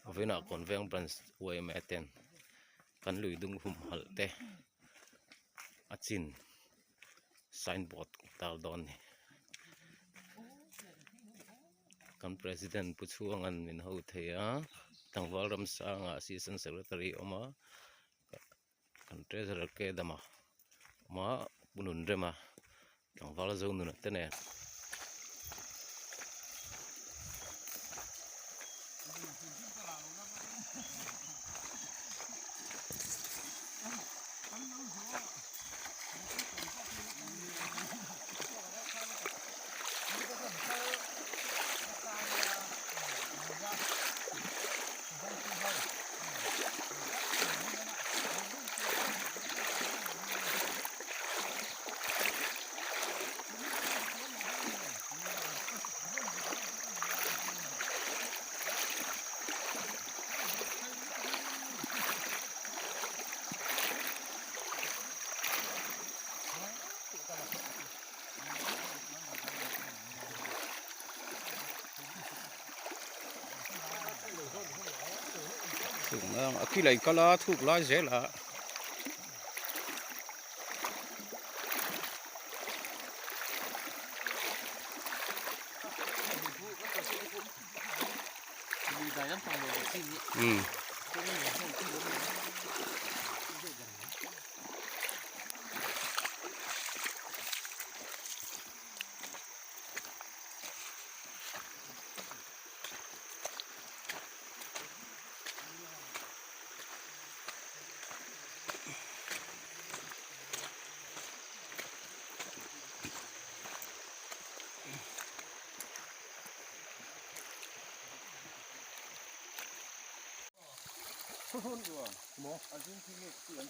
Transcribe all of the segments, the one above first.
Vawiinah Kawnveng branch yma ten kan lui dung humhalh te a chin signboard tar dawn a ni kan president pu chhuanga'n min ho thei a tlangval ramsanga assistant secretary a awm a kan treasurer ke dama awm a pu nunrema tlangval zonuna te nen. A khi lei kal a thuk lai zel a.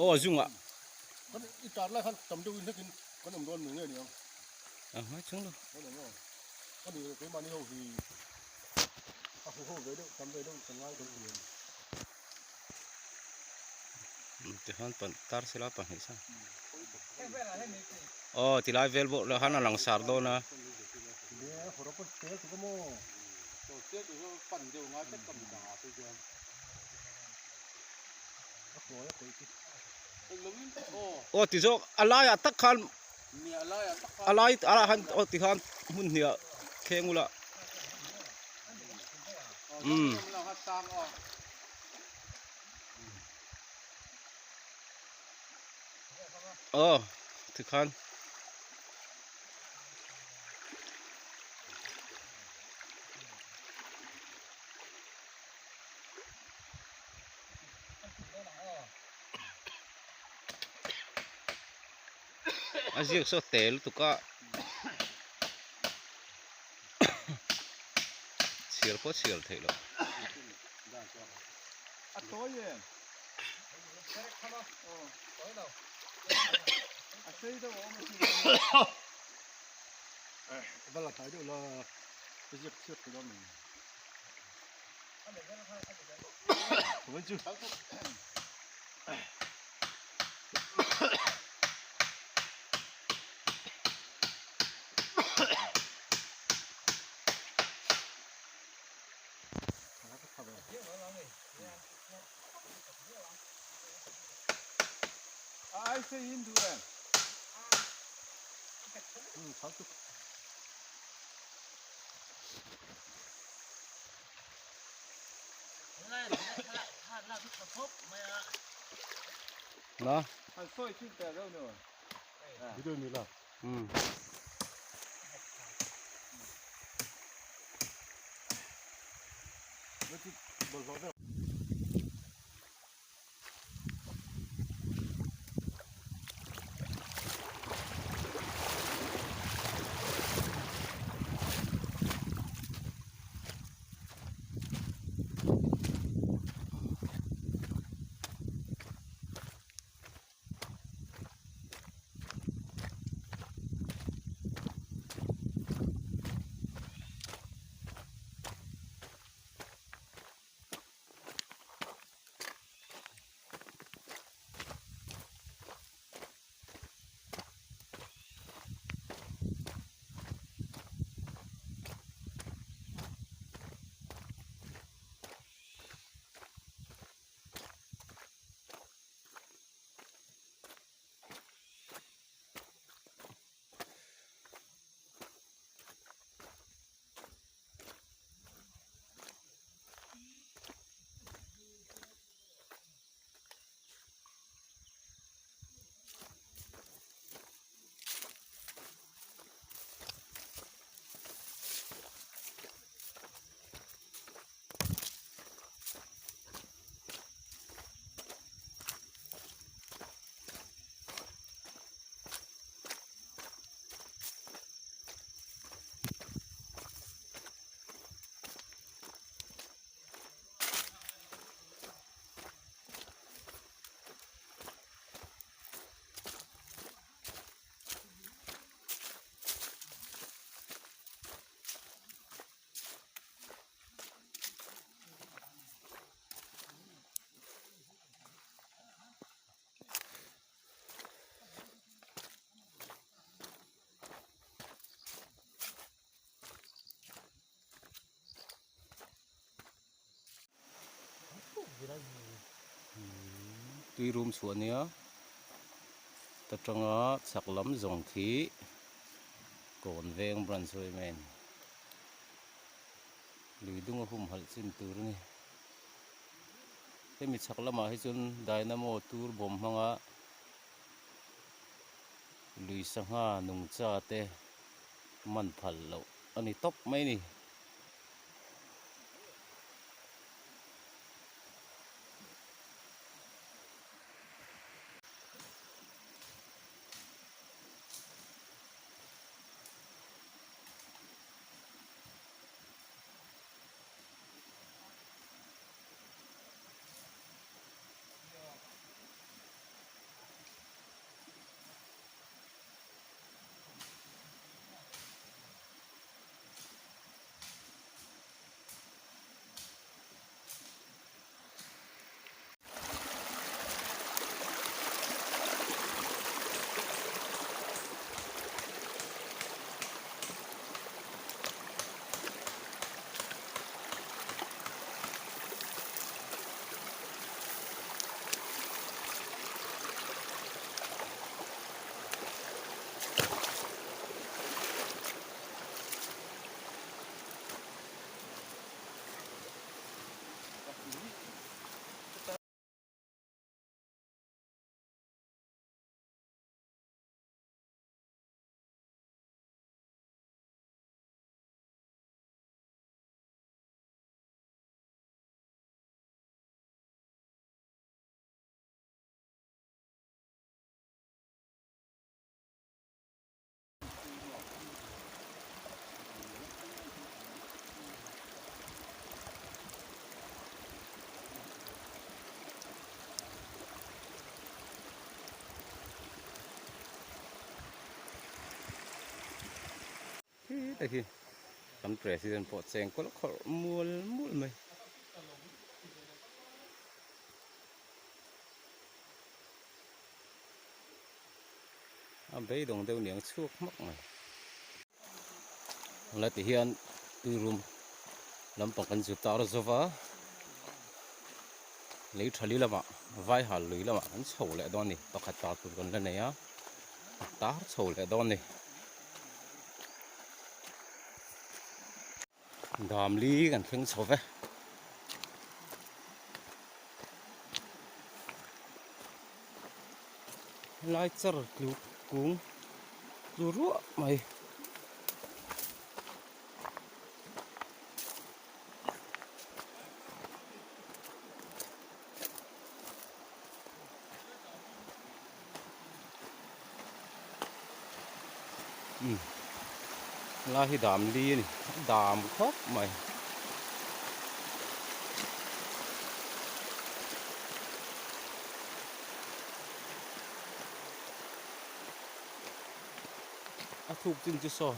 Aw a zungah a hmai chung lo tikhan pan tar sela pahnih sa aw tilai vel pawh lah khan a lang sar dawn a. Aw ti zawk a laiah tak khan a lai ah khan aw ti khan hmun hnih ah thleng ula umm. Aw tikhan. A ziak saw te lutuk a chhiar pawh chhiar theih loh. Na. Um. tui rum chhuah a nia ta tanga chhak lam zawng khi kawn veng branch a awm a ni lui dung a humhalh chin tur a ni hemi chhak lamah hi chuan dynamo tur bawm hmanga lui sangha nungcha te man phal loh a ni tawp mai a ni. Khi te khi kan president pawh cheng kawlh khawrh mual mual mai. A beidawng deuh niang chhuak hmak mai. La ti hian tui rum lampang kan zu tar zo va lei tha li lamah vai hal lui lamah kan chho leh dawn a ni pakhat tar tur kan la nei a tar chho leh dawn a ni. Dam li kan thleng chho ve. Helai char tlu kung tlu ruah mai. Umm helai hi dam li a ni a dam khawp mai. A thuk chin chu saw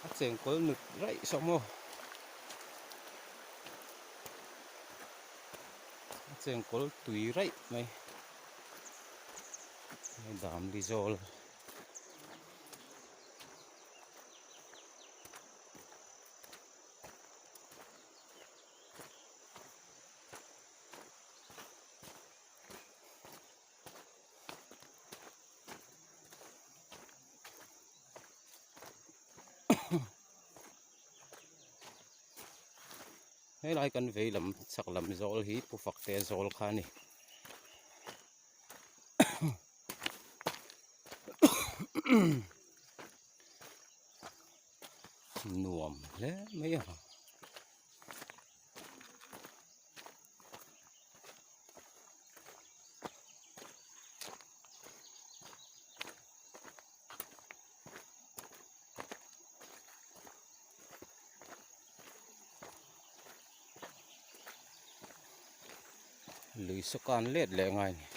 a chengkawl nut raih saw maw. A chengkawl tui raih mai hei dam li zawl Helai kan vei lam chhak lam zawl hi pu fak te zawl kha a ni. Nuam hle mai a. Lui saw kan let leh ngai a ni.